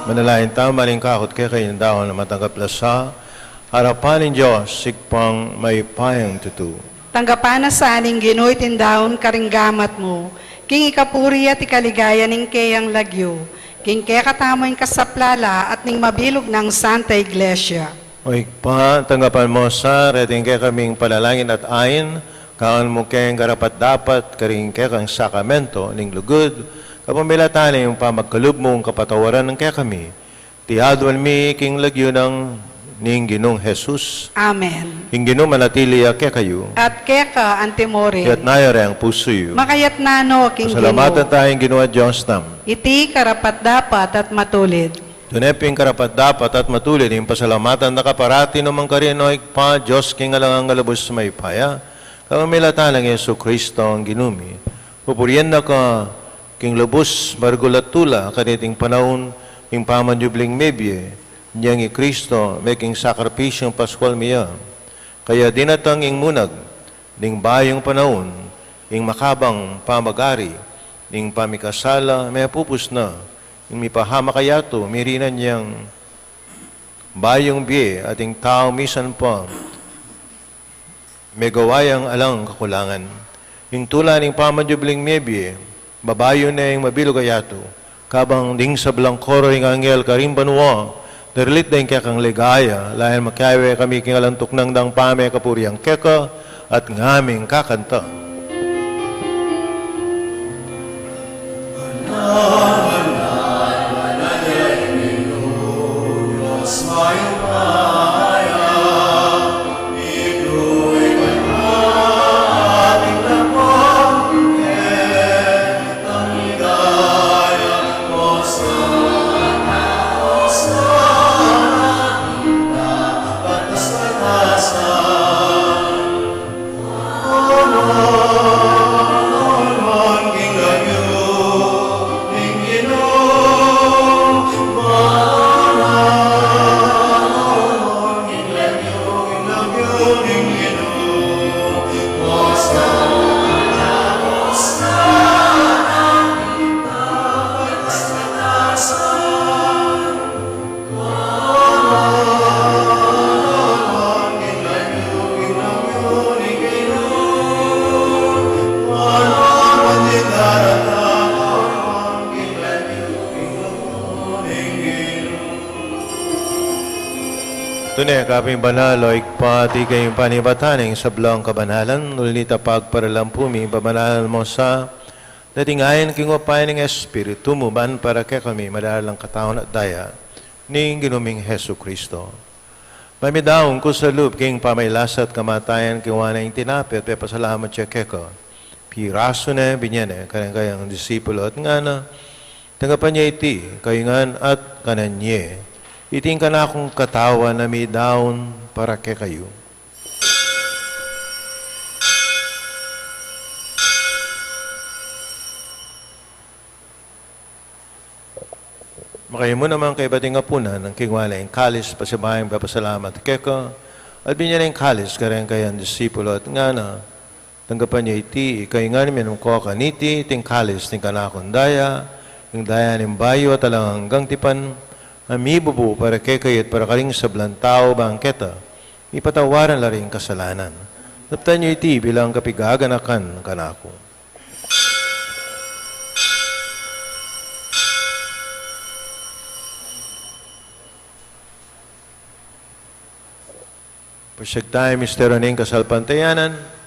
Manalangin tamu, maring kakut kekayu ing dahul na matanggap la sa arapan ning Dios, Ibpang mayupayang tutu. Tanggapan na sa ning Ginu iting daun karing gamat mu, king ikapuri at ikaligaya ning keyang lagyu, king kekatamung kasaplalan at ning mabilug nang Santa Iglesia. O Ibpa, tanggapan mu sa reting kekaming panalangin at ain, kaunun mu keng karapat-dapat karing kekang sakramento ning lugud, kapamilatan ning pamagkalub mung kapatawaran kekami. Iti adwan mi king lagyu nang ning Ginung Jesus. Amen. Ing Ginu manatili ya kekayu. At keka antimurin. Iyatas yu reng pusu yu. Makayatas no king Ginu. Pasalamatan taya ing Ginu a Dios tamu. Iti karapat-dapat at matulid. Tune pin karapat-dapat at matulid ing pasalamatan da ka parati nukarin man, O Ibpa, Dios king alang angga, lubus mayupaya, kapamilatan nang Jesucristo a Ginu mi. Pupurian da ka king lubus maragul a tula kaniting panaun ning pamanyubling mebie nang i Cristo, meking sakripisyung Paskual mi ya. Kaya dinatang ing munag ning bayung panaun, ing makabang pamagari ning pamikasala mepupus na, ing mipahamak a yatu mirinan yang bayung bie, at ing tau misan pa megawa yang alang kakulangan. Ing tula ning pamanyubling mebie, babayun ne ing mabilug a yatu, kabang ding sablang koro ning anghel karing banua, daralit da ing kekang ligaya, layan makiabe kami king alang tuknang dang pamekapurian keka at ngaming kakanta. Tune ka pin banal, o Ibpa, ati ing panibatan ning sablang kabanalan, uli na nita pagparalan pu mi ing pamanalan mu sa dating ain king upaya ning Espiritu mu, ban para kekami maralan lang katawan at daya ning Ginu ming Jesucristo. Pamidaun ku sa lub king pamagkasakit at kamatayan, kinuan na ing tinape, pepasalamat ya keka, pirasu ne, binye ne kareng kayang disipulo at ngana: Tanggapan ye iti kayu ngan at kanan ye. Iti ing kanakung katawan a midaun para kekayu. Makayamu naman kaybat ing apunan, kinuan na ing kalis, pasibayu ya pepasalamat keka, at binye ne ing kalis kareng kayang disipulo at ngana: Tanggapan ye iti kayu ngan, minum ko kaniti, iti ing kalis ning kanakung daya, ing daya ning bayu at alang anggang tipan, a mibubu para kekayu at para karing sablang tau, ban keta mipatawaran la ring kasalanan. Daptan ye iti bilang kapaganakan kanaku. Pasyag taya misteryu ning kasalpantayanan.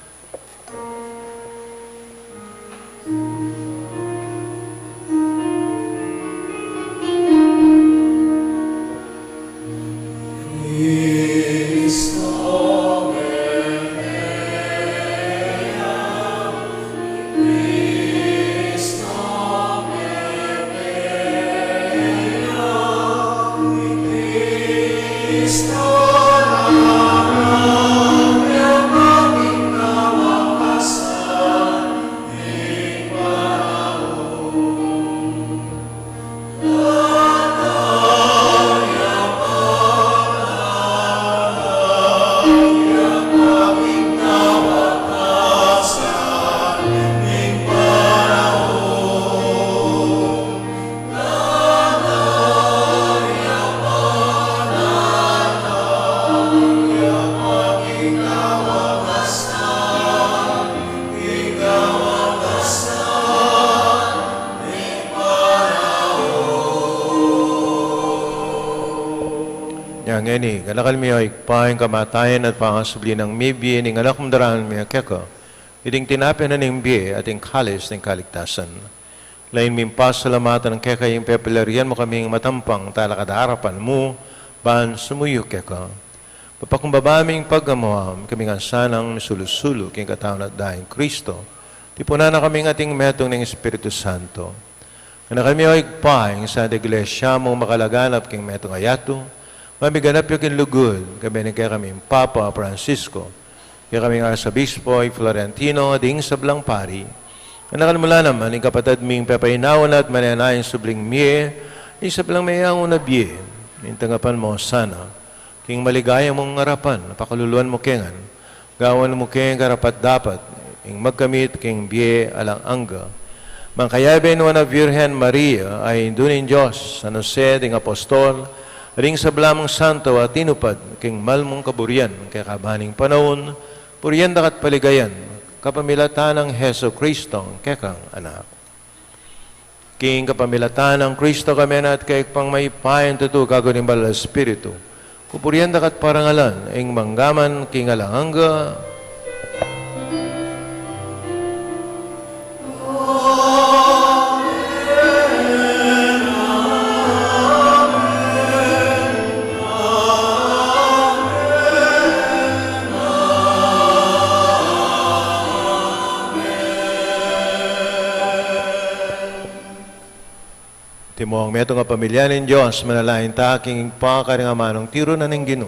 Ngeni, ganakal mi, o Ibpa, ing kamatayan at pangasubli nang mibie ning Anak mung daraun mi keka, iting tinape na ning bie at ing kalis ning kaligtasan. Lain ming pasalamatan keka ing pepalarian mu kaming matampang talakad arapan mu ban sumuyu keka. Papakumbaba ming pagamuan kami ngan sanang misulu-sulu king katawan at daya nang Kristo, tipunan na kaming ating metung ning Espiritu Santo. Ganakal mi, o Ibpa, ing Santa Iglesia mung makalaganap king metung a yatu, mamiganap ya king lugud, kayabe ning kekaming Papa Francisco, kekaming Arsobispo i Florentino, ding sablang pari. Ganakal mu la naman ing kapatad ming pepainawa na at manenaya ing subling mie, ding sablang meyangu na bie, ing tanggapan mu sana king maligaya mung arapan, pakaluluan mu ke ngan, gawan mu keng karapat-dapat ing magkamit king bie alang angga. Mangkayabe nuan a Virgen Maria a Indu ning Dios, San Jose ding apostol, ding sabla mung santo a tinupad king mal mung kaburian kekaba ning panaun, purian da ka at paligayan kapamilatan nang Jesucristo a kekang Anak. King kapamilatan nang Kristo, kambe na at keka pang mayupayang tutu, kayabe ning Banal a Espiritu, pupurian da ka at parangalan ing mangga man king alang angga. Antimo ing metung a pamilya ning Dios, manalangin ta king Ibpa karing amanung tiru na ning Ginu.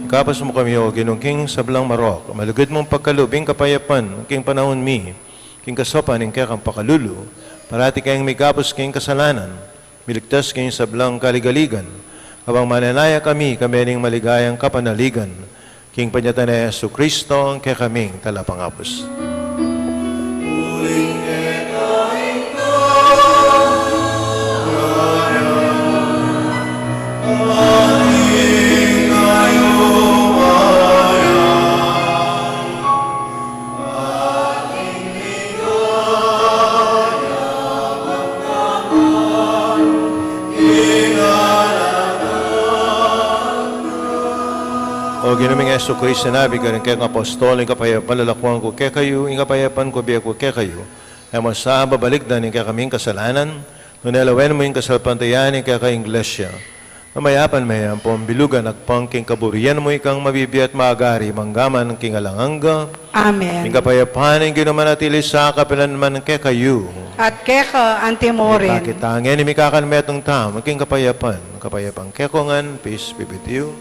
Ikabus mu kami, O Ginu, king sablang marok, malugud mung pagkalub ing kapayapan king panaun mi, king kasaupan ning kekang pakalulu, parati keng mikabus king kasalanan, miligtas king sablang kaligaligan, kabang manenaya kami, kayabe ning maligayang kapanaligan, king panyatang nang Jesucristo, a kekaming Talapangabus. O Ginu ming Jesucristo, sinabi mu karing kekang apostol, ing kapayapan lalakuan ku kekayu, ing kapayapan ku bie ku kekayu. E mu sa babalikdan ing kekaming kasalanan, nune lawen mu ing kasalpantayanan ning kekang Iglesia. Mamayapan me ampong bilugan agpang king kaburian mu, ikang mabibie at magari mangga man king alang angga. Amen. Ing kapayapan ning Ginu manatili sa kapilan man kekayu. At keka anti mo rin. Ipakit ta ngeni ing kakan metung tamu king kapayapan. Kapayapan kekongan, peace be with you.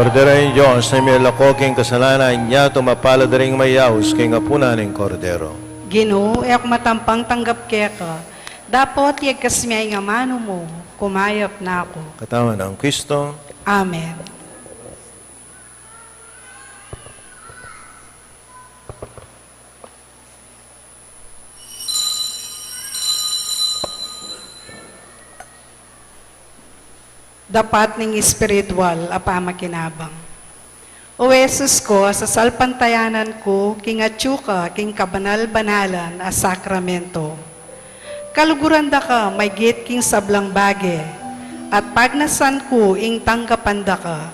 Kordero ning Dios, a miyalako king kasalanan ning yatu, mapalad a ring mayaus king apunan ning Kordero. Ginu, e ku matampang tanggap keka, dapot yagkas me ing amanu mu, kumayap na ku. Katawan nang Kristo. Amen. Dapat ning espiritual a pamakinabang. O Jesus ku, sasalpantayanan ku king atyu ka king kabanal-banalan a sakramento. Kaluguran da ka maigit king sablang bage, at pagnasan ku ing tanggapan da ka.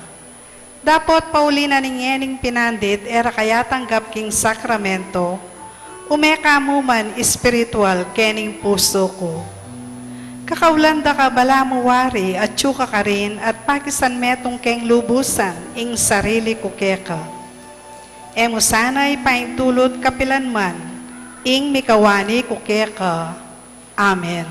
Dapot pauli na ning ngening pinandit e ra ka yatanggap king sakramento, ume ka mu man espiritual kening pusu ku. Kakaulan da ka balamu wari, atyu ka karin, at pakisan metung keng lubusan ing sarili ku keka. E mu sana ipaintulut kapilan man ing mikawani ku keka. Amen.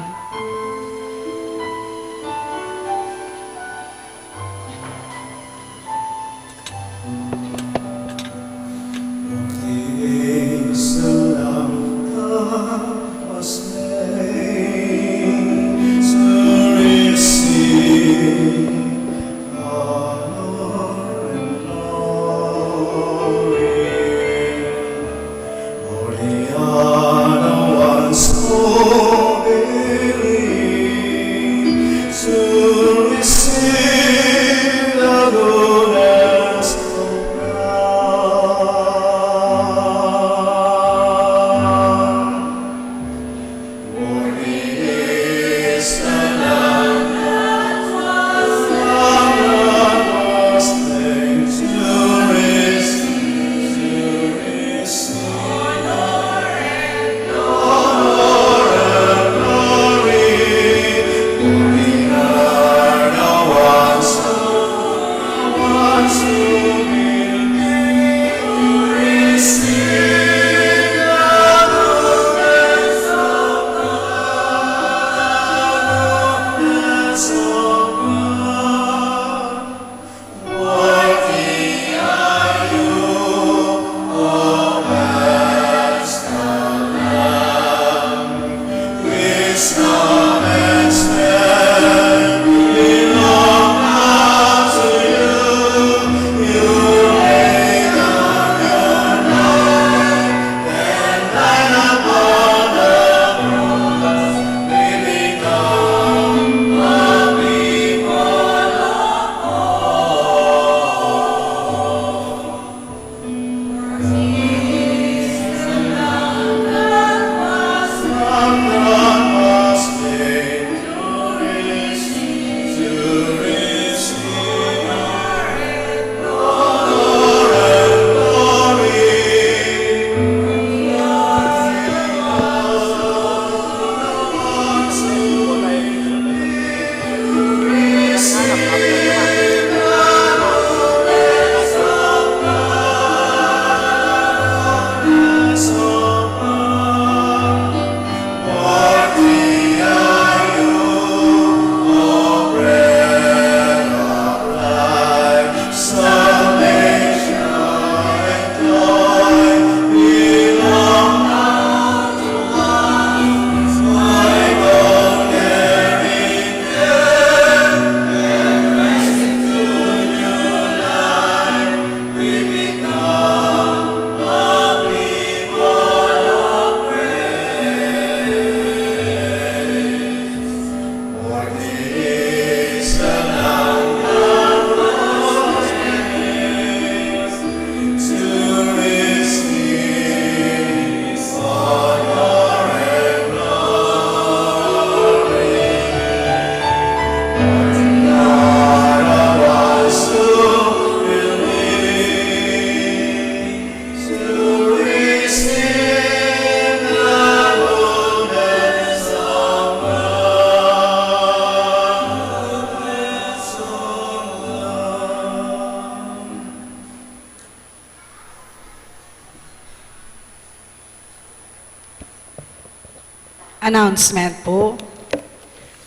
Announcement po.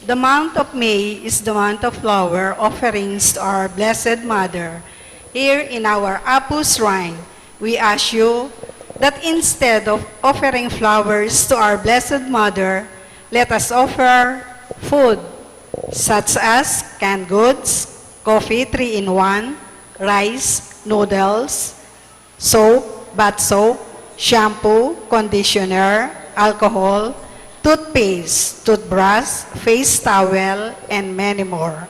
The month of May is the month of flower offerings to our Blessed Mother. Here in our Apu Shrine, we ask you that instead of offering flowers to our Blessed Mother, let us offer food such as canned goods, coffee three-in-one, rice, noodles, soap, bath soap, shampoo, conditioner, alcohol, toothpaste, toothbrush, face towel, and many more.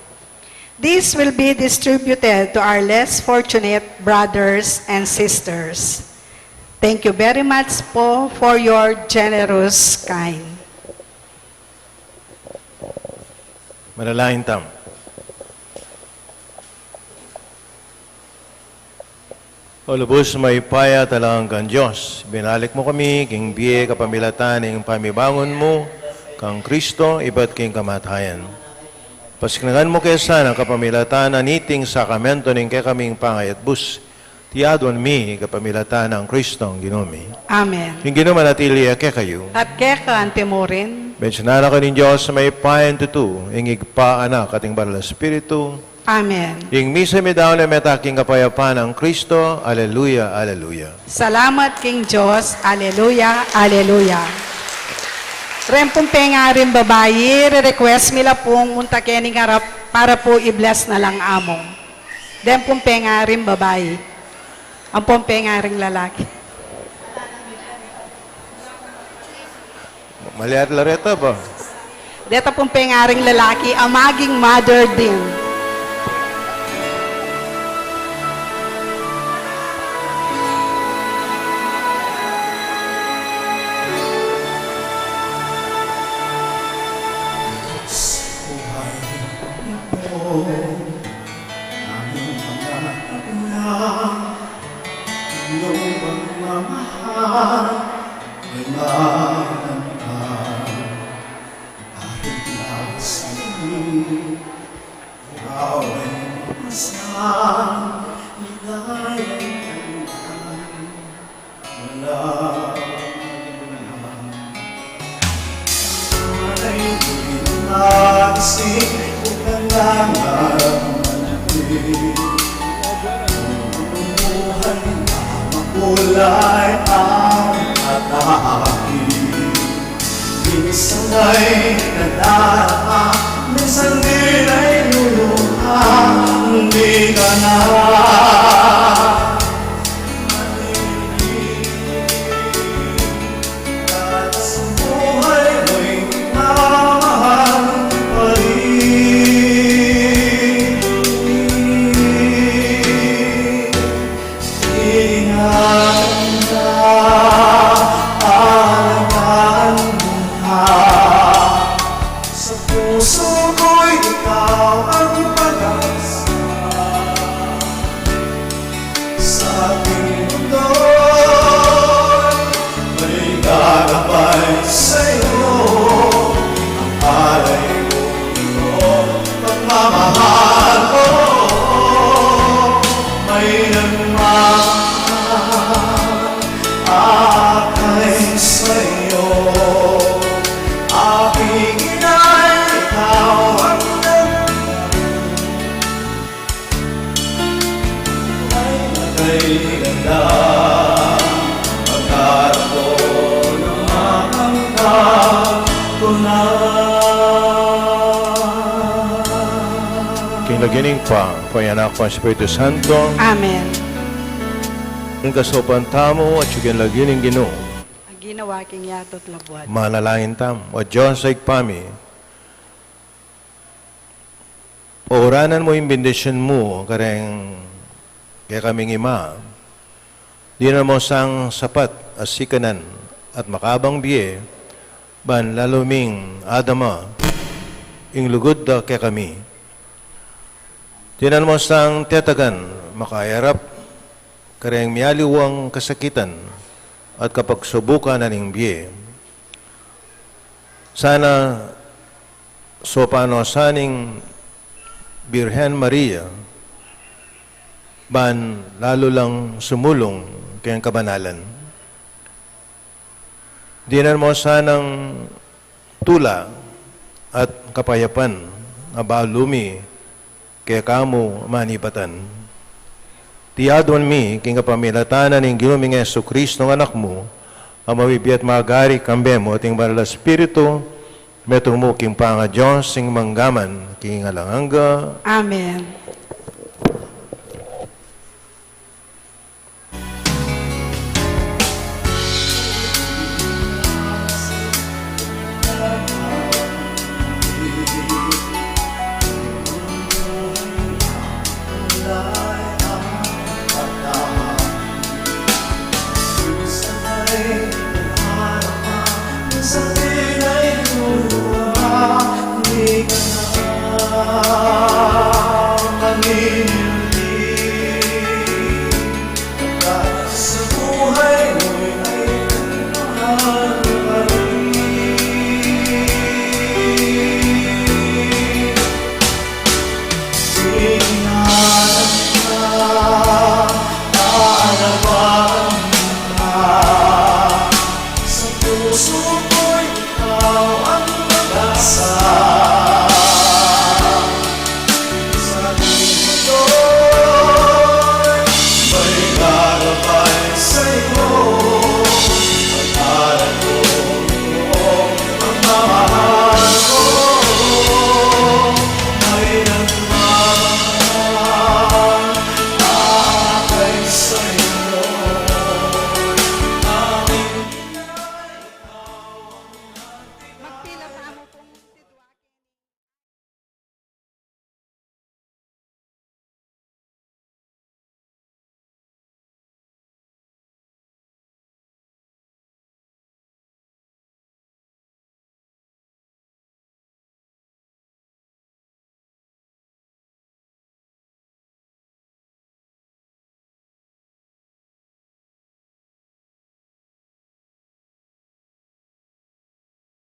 This will be distributed to our less fortunate brothers and sisters. Thank you very much po for your generous kind. Manalangin tamu. O lubus mayupaya at alang anggang Dios, binalik mu kami king bie kapamilatan ning pamibangun mu kang Kristo ibat king kamatayan. Pasiknangan mu ke sana kapamilatan na niting sakramento ning kekaming pangayatbus. Iti aduan mi kapamilatan nang Kristong Ginu mi. Amen. Ing Ginu manatili ya kekayu. At keka anti mu rin. Bendisyunan na kayu ning Dios a mayupaya, ing Tutu, ing Ibpa, Anak, at ing Banal a Espiritu. Amen. Ing misa midaun na meta king kapayapan nang Kristo. Aleluya, aleluya. Salamat king Dios. Aleluya, aleluya. Reng pung pengaring babai, re-request mi la pung munta keni ngarap para pu i-bless na lang amu. Deng pung pengaring babai. Ampong pengaring lalaki. Maliat la reta ba? Deta pung pengaring lalaki a maging mother din. Aming mga anak, inyong pagmamahal, kailangan ka. Kahit na sa'yo, ikaw ay minsan, ligaya. Minsan ay nadarama, minsan din ay luluha, hindi ka na. Sa puso ko'y ikaw ang pag-asa. Sa aking mundo'y may gagabay sa'yo. Ang palay mo, ito, pagmamahal ko, may nagmamahal. Aking sa'yo, aking inay, ikaw ang nag-, ay, kay ganda, pagharap ko, lumakang ka, tunay. King lagyu ning Ibpa, ning Anak, ning Espiritu Santo. Amen. Ing kasaupan tamu, atyu king lagyu ning Ginu. Ing ginawa king yatu't labuad. Manalangin tamu. O Dios a Ibpa mi, pauranan mu ing bendisyun mu kareng kekaming ima. Dinan mu sang sapat a sikanan at makabang bie, ban lalu ming adama ing lugud da kekami. Dinan mu sang tetagan, makaarap kareng mialiwang kasakitan at kapagsubukan na ning bie. Sana saupan no sa ning Birhen Maria, ban lalu lang sumulung keng kabanalan. Dinan mu sanang tula at kapayapan a balu mi kekamu manibatan. Diadwan mi king kapamilatan ning Ginu ming Jesucristo, Anak mu, a mabibie at magari kambe mu at ning Banal a Espiritu, metung mu king pangaDios ing mangga man king alang angga. Amen.